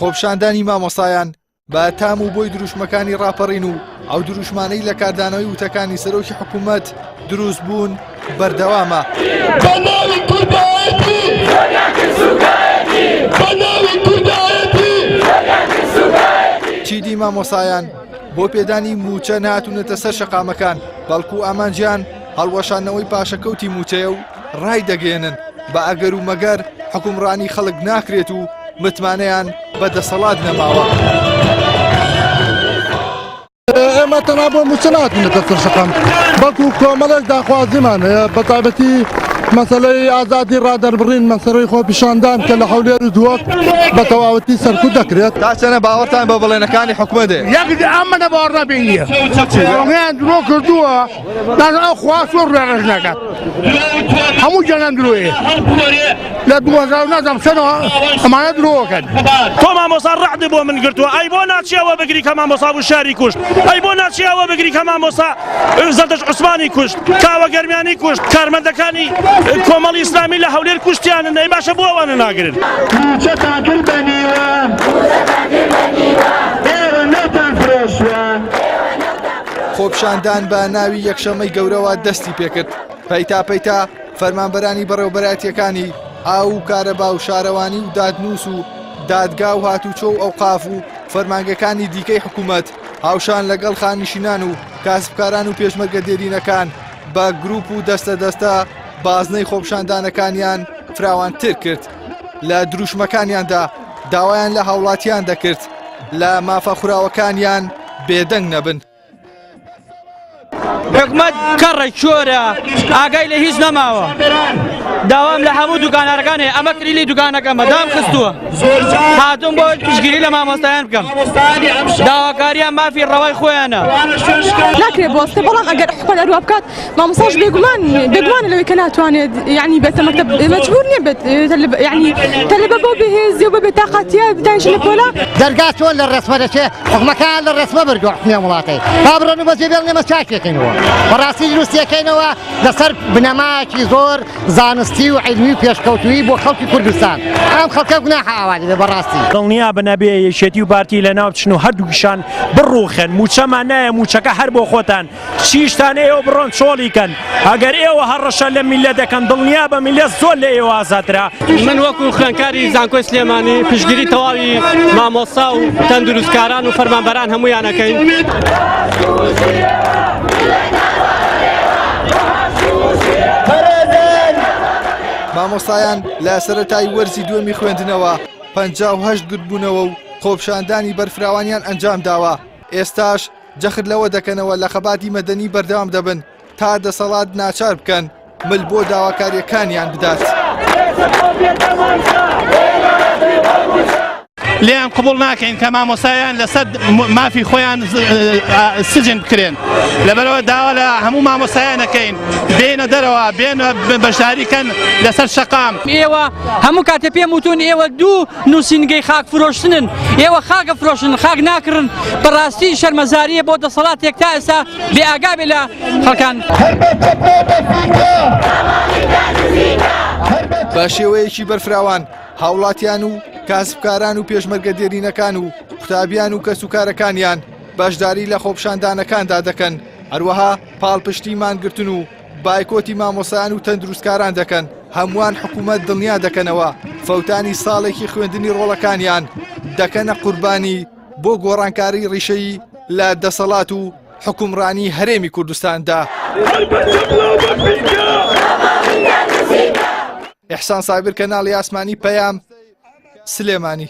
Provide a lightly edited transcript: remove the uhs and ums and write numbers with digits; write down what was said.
خۆپیشاندانی مامۆستایان بە تام و بۆی دروشمەکانی ڕاپەڕین و ئەو دروشمانەی لە کاردانەوەی وتەکانی سەرۆکی حکوومەت دروست بوون بەردەوامە. بە ناوی کوردایەتی بە ناوی کوردایەتی چیدی مامۆستایان بۆ پێدانی مووچە نەهاتوونەتە سەر شەقامەکان، بەڵکو ئامانجیان هەڵوەشاندنەوەی پاشەکەوتی مووچەیە و ڕایدەگەیەنن بە ئەگەر و مەگەر حوکمڕانی خەڵک ناکرێت و متمانەیان بە دەسەڵات نەماوە. ئێمە تەنها بۆ مووچە ناتونەتە سەر شەقام بەڵکو کۆمەڵێک داخوازیمان هەیە بە تایبەتی مەسەلەی ئازادی ڕادەربڕین مەسەرەی خۆپیشاندان کە لە هەولێر و دهۆک بە تەواوەتی سەرکوت دەکرێت. تا چەنە باوەڕتان بە بەڵێنەکانی حکومەت هەیە؟ یەک ئەمە باوەڕ نابینیە ئەویان درۆ کردووە نازانم ئەو خوا چۆن ڕوویان ڕەش ناکات هەموو جانان درۆیە لە 2000 نازانم چەنەوە ئەمانە درۆکەن تۆ مامۆسا ڕەعد بۆ من گرتووە ئەی بۆ ناچی ئەوە بگری کە مامۆسا بوو شاری کوشت ئەی بۆ ناچی ئەوە بگری کە مامۆسا زەردەشت عوسمانی کوشت کاوە گەرمیانی کوشت کارمەندەکانی کۆمەڵی ئیسلامی لە هەولێر کوشتیانن ئەی باشە بۆ ئەوانە ناگرن مووچەتان کرد بە نیوە ئێوە نەوتان فرۆشتووە. خۆپیشاندان بە ناوی یەکشەممەی گەورەوە دەستی پێکرد، پەیتا پەیتا فەرمانبەرانی بەڕێوەبەرایەتییەکانی ئاو و کارەبا و شارەوانی و دادنووس و دادگا و هاتوچۆ و ئەوقاف و فەرمانگەکانی دیکەی حکوومەت هاوشان لەگەڵ خاننشینان و کاسبکاران و پێشمەرگە دێرینەکان بە گروپ و دەستە دەستە بازنەی خۆپیشاندانەکانیان فراوانتر کرد لە دروشمەکانیاندا داوایان لە هاوڵاتیان دەکرد لە مافە خوراوەکانیان بێدەنگ نەبن. حکومەت کەڕە کۆرە ئاگای لە هیچ نەماوە داوام لە هەموو دوکانارەکان هەیە ئەمە کلیلی دوکانەکەمە دام خستووە هاتوم بۆ پشتگیری لە مامۆستایان بکەم داواکاریان مافی ڕەوای خۆیانە ناکرێت بۆستێ بەڵام ئەگەر حکومەت ئەروا بکات مامۆستاش بێگومان بێگومانە لەوەی کە ناتوانێت یعنی بێتە مەکتەب مەجبور نییە بێت یعنی تەلەبە بۆ بێهێزی و بە بێتاقەتیە بدانیش لە پۆلا. دەرگا چۆن لە ڕێسمە دەچێ حکومەکان لە ڕێسمە بردووە حکومی ئەم وڵاتەی با بڕۆن و بەجێ بێڵن ئێمە چاکێکەینەوە بەڕاستی دروستیەکەینەوە لەسەر بنەمایەکی زۆر زانستی و عیلمی و پێشکەوتوویی بۆ خەڵکی کوردستان ئەم خەڵکە گوناحە ئاوا لێ بەڕاستی. دڵنیا بن ئەبێ یەکێتی و پارتی لەناو بچن و هەردووکیشان بڕوخێن موچەمان نایە موچەکە هەر بۆ خۆتان چیشتان ئێوە بڕۆن چۆڵی کەن ئەگەر ئێوە هەڕەشە لە میللەت دەکەن دڵنیا بە میللەت زۆر لە ئێوە ئازاترە. من وەکو خوێندکاری زانکۆی سلێمانی پشتگیری تەواوی مامۆستا و تەندروستکاران و فەرمانبەران هەموویان ئەکەین. مامۆستایان لە سەرەتای وەرزی دووەمی خوێندنەوە 58 گردبوونەوە و خۆپیشاندانی بەرفراوانیان ئەنجامداوە، ئێستاش جەخت لەوە دەکەنەوە لە خەباتی مەدەنی بەردەوام دەبن تا دەسەڵات ناچار بکەن مل بۆ داواکارییەکانیان بدات. لێیان قبوڵ ناکەین کە مامۆستایان لەسەر مافی خۆیان سجن بکرێن لەبەرەوە داوا لە هەموو مامۆستایان دەکەین بێنە دەرەوە بێنە بەشداری کەن لەسەر شەقام. ئێوە هەموو کاتێ پێم وتون ئێوە دوو نووسینگەی خاک فرۆشتنن، ئێوە خاک ئەفرۆشن خاک ناکڕن، بەڕاستی شەرمەزارییە بۆ دەسەڵاتێک تا ئێستا بێ ئاگا بێ لە خەڵکان. بە شێوەیەکی بەرفراوان هاوڵاتیان و کاسبکاران و پێشمەرگە دێرینەکان و قوتابیان و کەسوکارەکانیان بەشداری لە خۆپیشاندانەکاندا دەکەن، هەروەها پاڵپشتی مانگرتن و بایکۆتی مامۆستایان و تەندروستکاران دەکەن، هەمووان حکومەت دڵنیا دەکەنەوە فەوتانی ساڵێکی خوێندنی ڕۆڵەکانیان دەکەنە قوربانی بۆ گۆڕانکاری ڕیشەیی لە دەسەڵات و حوکمڕانی هەرێمی کوردستاندا. ئیحسان سابیر کەناڵی ئاسمانی پەیام، سلێمانی.